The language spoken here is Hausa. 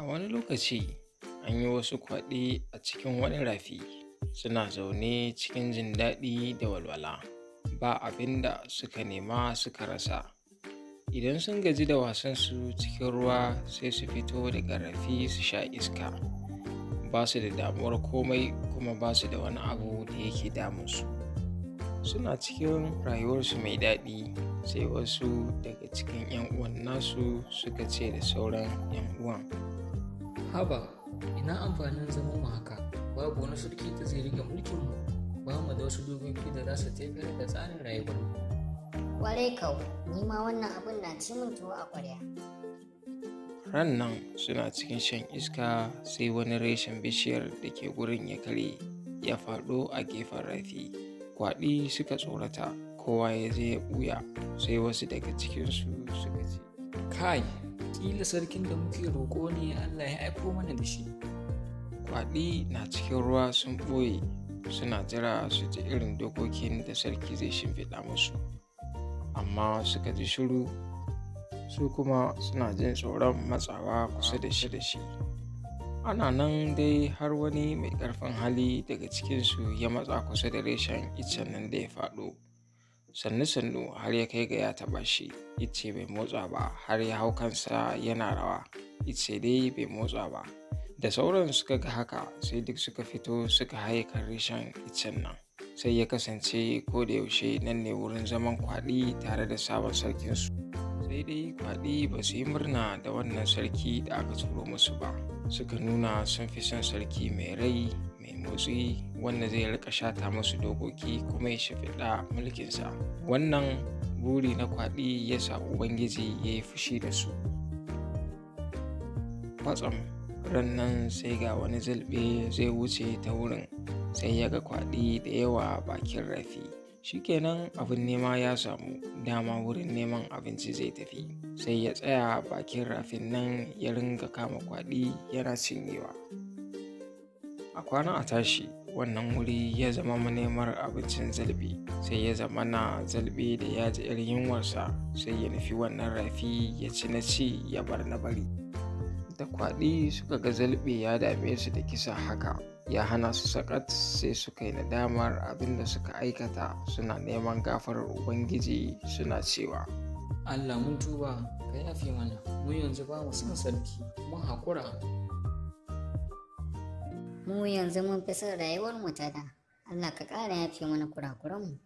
A wani lokaci an yi wasu kwaɗi a cikin wani rafi, suna zaune cikin jin daɗi da walwala, ba abin da suka nema suka rasa. Idan sun gaji da wasansu cikin ruwa, sai su fito daga rafi su sha iska. Ba su da damuwar komai, kuma ba su da wani abu da yake damunsu. Suna cikin rayuwarsu mai daɗi, sai wasu daga cikin 'yan uwan nasu suka ce da sauran 'yan uwan, Haba, ina amfanin zaman mu haka? Babu wani sarki da zai rike mulkin mu. Ba mu da wasu dokoki da za su tafiyar da tsarin rayuwar mu. Kwarai kau, ni ma wannan abun na ci min tuwo a ƙwarya. Ran nan suna cikin shan iska, sai wani reshen bishiyar da ke gurin ya karye ya faɗo a gefen rafi. Kwaɗi suka tsorata, kowa ya je ya ɓuya, sai wasu daga cikinsu suka ce, Kai, kila sarkin da muke roƙo ne Allah ya aiko mana da shi. Kwaɗi na cikin ruwa sun ɓoye, suna jira su ji irin dokokin da sarki zai shimfiɗa musu. Amma suka ji shiru, su kuma suna jin tsoron matsawa kusa da shi da shi. Ana nan dai har wani mai ƙarfin hali daga cikinsu ya matsa kusa da reshen iccen nan da ya faɗo. Sannu-sannu har ya kai ga ya taɓa shi, icce bai motsa ba, har ya hau kansa yana rawa, icce dai bai motsa ba. Da sauran suka ga haka, sai duk suka fito suka haye kan reshen iccen nan. Sai ya kasance ko da yaushe nan ne wurin zaman kwaɗi tare da sabon sarkinsu. Sai dai kwaɗi ba su yi murna da wannan sarki da aka turo musu ba. Suka nuna sun fi son sarki mai rai, mai motsi, wanda zai rika shata musu dokoki kuma ya shimfiɗa mulkinsa. Wannan buri na kwaɗi ya sa Ubangiji ya yi fushi da su. Kwatsam ran nan sai ga wani zalɓe zai wuce ta wurin, sai ya ga kwaɗi da yawa bakin rafi. Shikenan, abin nema ya samu, dama wurin neman abinci zai tafi. Sai ya tsaya bakin rafin nan ya ringa kama kwaɗi yana cinyewa. A kwana a tashi, wannan wuri ya zama manemar abincin zalɓe, sai ya zama na zalɓe da ya ji irin yunwarsa, sai ya nufi wannan rafi ya ci na ci ya bar na bari. Da kwaɗi suka ga zalɓe ya dame su da kisa haka, ya hana su sakat, sai suka yi nadamar abin da suka aikata, suna neman gafarar Ubangiji, suna cewa, Allah mun tuba, ka yafe mana. Mu yanzu ba mu son sarki, mun haƙura. Mu yanzu mun fi son rayuwar mu ta da. Allah ka ƙara yafe mana kurakuranmu.